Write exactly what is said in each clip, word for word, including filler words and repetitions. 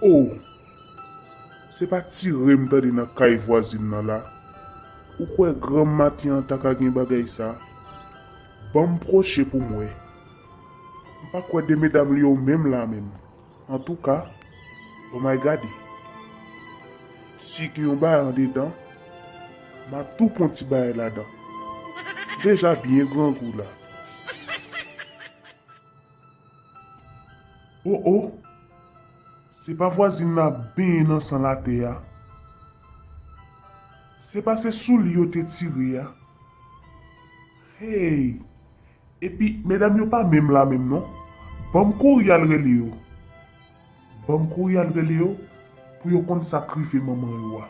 O! Se pa tire m tande nan kay vwazin nan la? Ou kwè granm maten an ta ka gen bagay sa? Ban m pwoche pou m wè. M pa kwè de medam li yo menm la menm. Antouka, ban m al gade. Si gen yon bagay andedan, m a tou pran ti bagay ladan. Deja byen grangou la. O o! Se pa vwazin nan ap benyen nan san latè a? Se pa se sou li yo te tire a? Hey! Epi medam yo pa menm la menm non. Ban m kouri al rele yo. Ban m kouri al rele yo pou yo konn sa k rive manman yo a.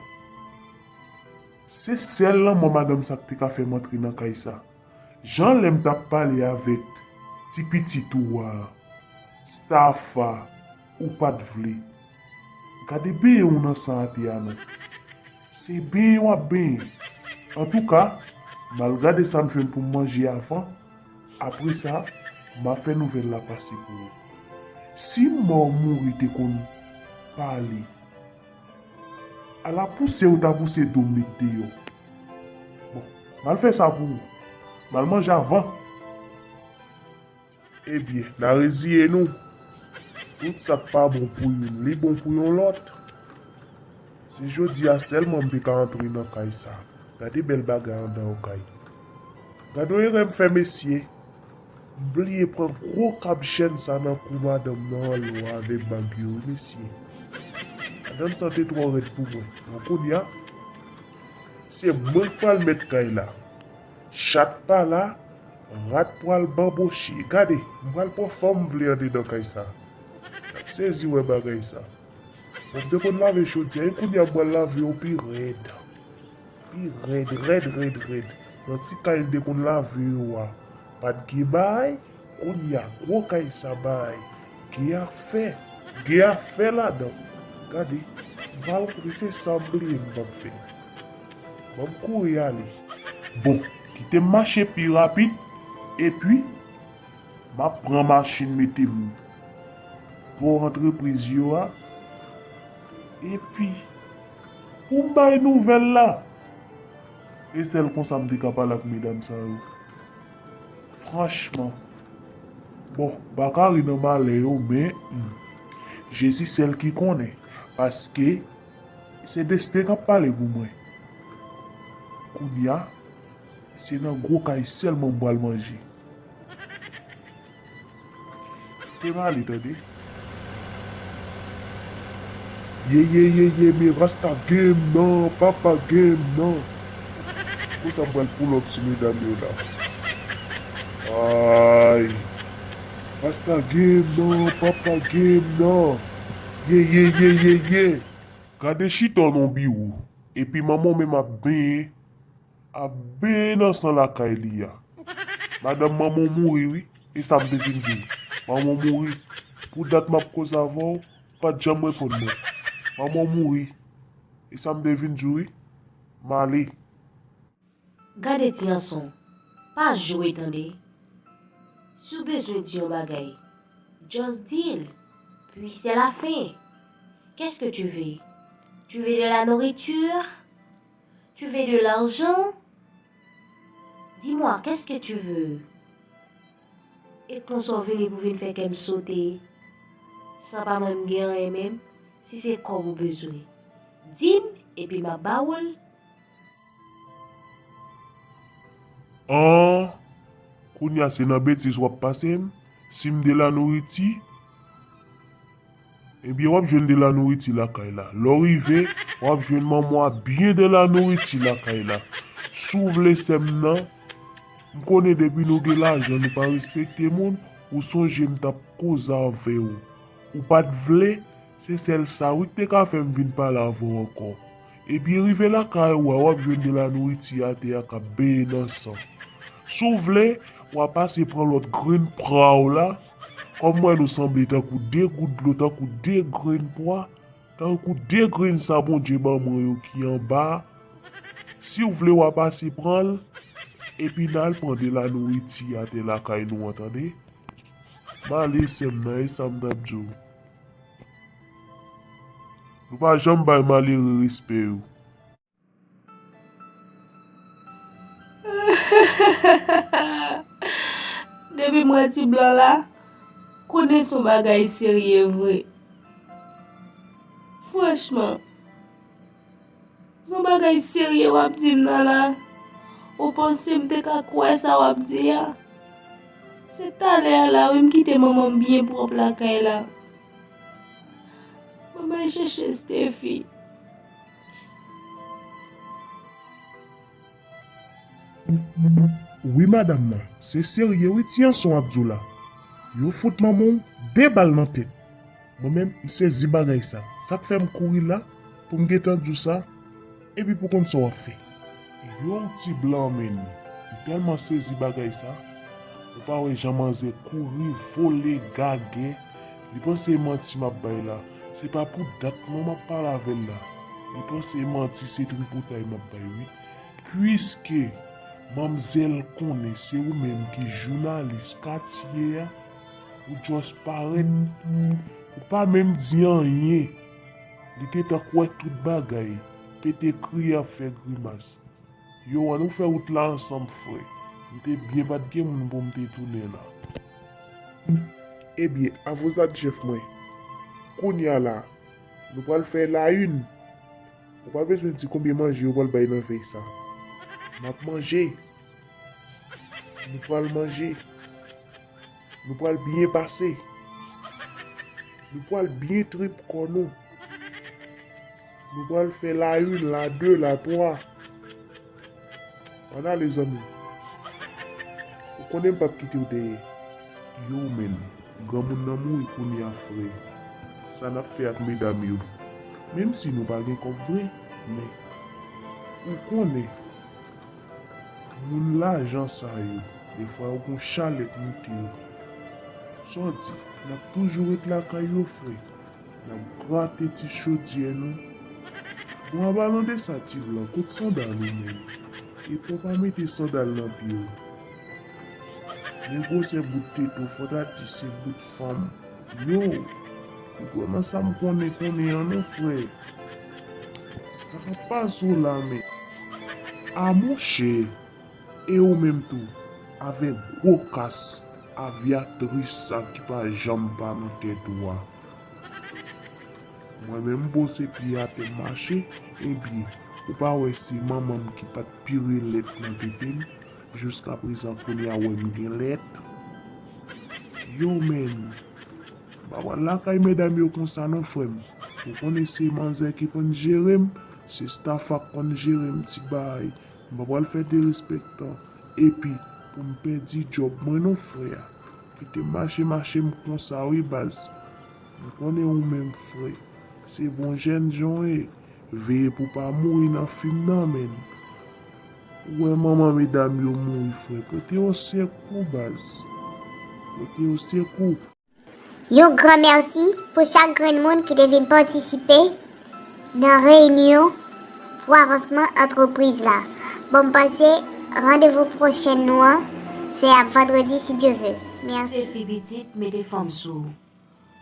Se sèl lanmò madanm sa k te ka fè m antre nan kay sa. Jan lè m t ap pale avèk ti pitit ou a, Stafa, ou pa t vle. Gade benyen w nan san atè a non. Se benyen w ap benyen. Antouka, m al gade sa m jwenn pou m manje avan. Apre sa, m a fè nouvèl la pase pou ou. Si mò mouri te konn pale, ala pouse ou ta pouse do m met deyò. Bon, m al fè sa pou ou. M al manje avan. Ebyen, n a reziye nou. Tout sa k pa bon pou youn, li bon pou yon lòt. Se jodi a sèlman m te ka antre nan kay sa. Gade bèl bagay anndan yon kay. Gade yon erè m fè mesye. M bliye pran gwo kab chèn sa nan kou madanm nan anlè avèk bag yo wi mesye. Madanm sa te twò rèd pou mwen. Bon kounye a, se mwen k pral mèt kay la. Chat pa la, rat pral banboche. Gade, m pral pran fanm m vle andedan kay sa. N ap sezi wè bagay sa. Bon, m te konn lave chodyè, e kounye a m pral lave yo pi rèd. Pi rèd, rèd, rèd, rèd. Nan ti kay m te konn lave yo a, pa t gen bay. Kounye a, gwo kay sa bay. Gen afè. Gen afè ladan. Gade, m pral kouri, se sa m bliye m p ap fè. Ban m kouri ale. Bon, kite m mache pi rapid, epi m ap pran machin mete m bò antrepriz yo a, epi pou m bay nouvèl la. E sèl konsa m te ka pale ak medam sa yo. Franchman. Bon, m pa ka ri nan malè yo, men, hmm, Jezi sèl ki konnen, paske se desten k ap pale pou mwen. Kounye a, se nan gwo kay sèlman m pral manje. Te m ale, tande. Ye, ye, ye, ye, men Rasta game nan, papa game nan. Konsa m pral pull up sou medam yo la. Ay. Rasta game nan, papa game nan. Ye, ye, ye, ye, ye. Gade chita w nan biwo, epi manman w menm ap benyen, ap benyen nan san lakay li a. Madanm manman w mouri wi, e sa m te vin di w. Manman w mouri. Pou dat m ap koze avè w, ou pa t janm reponn mwen. Manman w mouri, e sa m te vin di w wi. M ale. Gade ti anson, pa jwe tande. Si w bezwen di yon bagay, just di l, puis c'est la fin. Qu'est-ce que tu veux? Tu veux de la nourriture? Tu veux de l'argent? Dis-moi, qu'est-ce que tu veux? E konsa w vini pou vin fè kè m sote, san pa menm gen anyen menm, si se kòb ou bezwen. Di m, epi m ap ba ou l. An, kounye a se nan betiz w ap pase m, si m de la nouriti, ebyen w ap jwenn de la nouriti lakay la. Lè w rive, w ap jwenn manman w a byen de la nouriti lakay la. Si w vle sè m nan, m konnen depi nou gen lajan nou pa respekte moun, ou sonje m t ap koze avè w. Ou pa t vle, se sèl sa wi k te ka fè m vin pale avè w ankò. Epi rive lakay ou a, w ap jwenn de la nouriti atè a k ap benyen nan san. Si w vle, w a pase pran lòt grenn pra w la. Kòm m wè nou sanble tankou de gout dlo, tankou de grenn pwa, tankou de grenn sa Bondye ban mwen yo ki anba a. Si w vle, w a pase pran l, epi n al pran de la nouriti atè lakay nou an, tande. M ale sè m nan, e sa m t ap di w. Nou pa janm bay malere respè yo. Depi m wè ti blan la, konnen se yon bagay serye vre. Franchman, se yon bagay serye w ap di m nan la. Ou panse m te ka kwè sa w ap di a? Se talè a la wi m kite manman m byen pwòp lakay la. Mwen bay chèche Steffi. Wi madanm nan, se serye wi ti anson ap di w la. Yo fout manman w de bal nan tèt. Mwen menm, m sezi bagay sa. Sa k fè m kouri la pou m gentan di w sa, epi pou konn sa w ap fè. Yow ti blan menn, m tèlman sezi bagay sa. Ou pa wè jan manzè kouri, vole, gagè. Li panse e manti m ap bay la. Se pa pou dat non m ap pale avè l la. Li panse e manti, se tripotay m ap bay wi. Piske manmzèl konnen se ou menm ki jounalis katye a, ou just parèt, ou pa menm di anyen. Li gentan kwè tout bagay, pete kriye ap fè grimas. Yo, ann nou fè wout la ansanm, frè. M te byen pa t gen moun pou m te tounen la. Ebyen, avozad chèf mwen, kounye a la, nou pral fè la une. Ou pa bezwen di konbyen manje yo pral bay nan vèy sa. N ap manje. Nou pral manje. Nou pral byen pase. Nou pral byen trip kò nou. Nou pral fè la une, la deux, la trois. Ann ale, zanmi. Ou konnen m p ap kite w dèyè. Yo, menn, granmoun nan mouri kounye a, frè. Sa n ap fè ak medam yo? Menm si nou pa gen kòb vre, men ou konnen, moun lajan sa yo, defwa yo gon chalè k moute yo. Sa w di, n ap toujou ret lakay yo, frè? N ap grate ti chodyè nou. Bon, abalon de sa, ti blan, kot sandal ou menm? Epa w pa mete sandal nan pye w. Men gwosè bout tete w, fò ta di se bout fanm. Yo, pi gwo nan sa m konnen konnen an non, frè. Sa k ap pase w la, men? A monchè, e ou menm tou, avèk gwo kas avyatris sa ki pa janm pa nan tèt ou a. Mwen menm, m poze pye atè, m mache, ebyen, ou pa wè se manman m ki pa t pire lèt nan tete m, jiskaprezan kounye a wè m gen lèt. Yo, menn, m pa pral lakay medam yo konsa non, frè m. Ou konnen se manzè ki konn jere m, se Stafa k konn jere m, ti bay. M pa pral fè derespektan, epi pou m pèdi djòb mwen non, frè a. Kite m mache, mache m konsa wi, baz. M konnen ou menm, frè. Se bon jènjan w ye. Veye pou w pa mouri nan fim nan, menn. Ou wè manman medam yo mouri, frè. Pote yo sekou, baz. Pote yo sekou. Yon gran mèsi pou chak grenn moun ki te vin patisipe nan reyinyon pou avansman antrepriz la. Bon, m panse randevou pwochèn nou an, se ap vandredi, si Dye ve. Mèsi. Steffi pitit, mete fanm sou ou.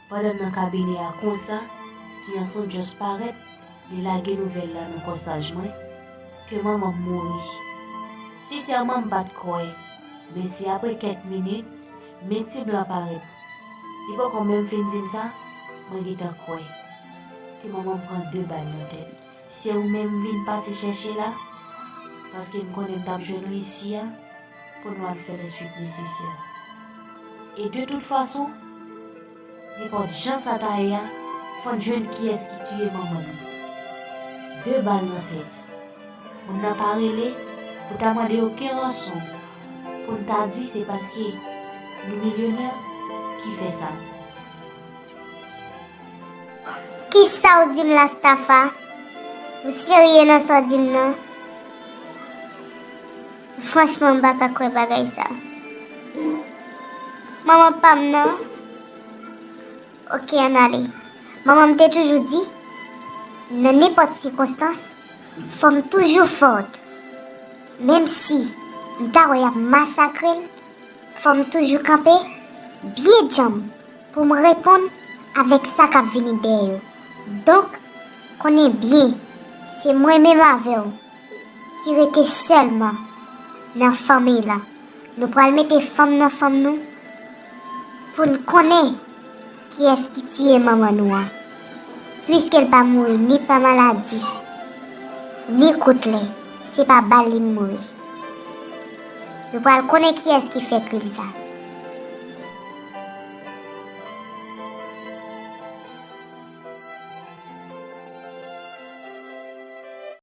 Pandan m nan kabinè a konsa, ti anson just parèt, li lage nouvèl la nan kòsaj mwen, ke manman m mouri. Sensèman, m pa t kwè, men se apre kèk minit, men ti blan parèt. Li poko menm fin di m sa, mwen gentan kwè ke manman m pran de bal nan tèt. Se ou menm m vin pase chèche la, paske m konnen m t ap jwenn w isi a pou nou al fè lè swit nesesè. E de tout fason, nenpòt jan sa ta ye a, fò n jwenn kiyès ki tiye manman nou. De bal nan tèt. Moun nan pa rele pou ta mande okenn ranson pou n ta di se paske nou milyonè ki fè sa. Kisa w di m la, Stafa? Ou serye nan sa w di m nan? Franchman, m pa ka kwè bagay sa. Manman pa m nan. Oke, ann ale. Manman m te toujou di, nan nenpòt sikonstans, fò m toujou fòt. Menm si m ta wè y ap masakre m, fò m toujou kanpe byen djanm pou m reponn avèk sa k ap vini dèyè yo. Donk, Konnen byen, se mwen menm avè w ki rete sèlman nan fanmiy la. Nou pral mete fanm nan fanm nou pou n konnen kiyès ki tiye manman nou an. Piske l pa mouri ni pa maladi, ni kout lè, se pa bal li mouri. Nou pral konnen kiyès ki fè krim sa.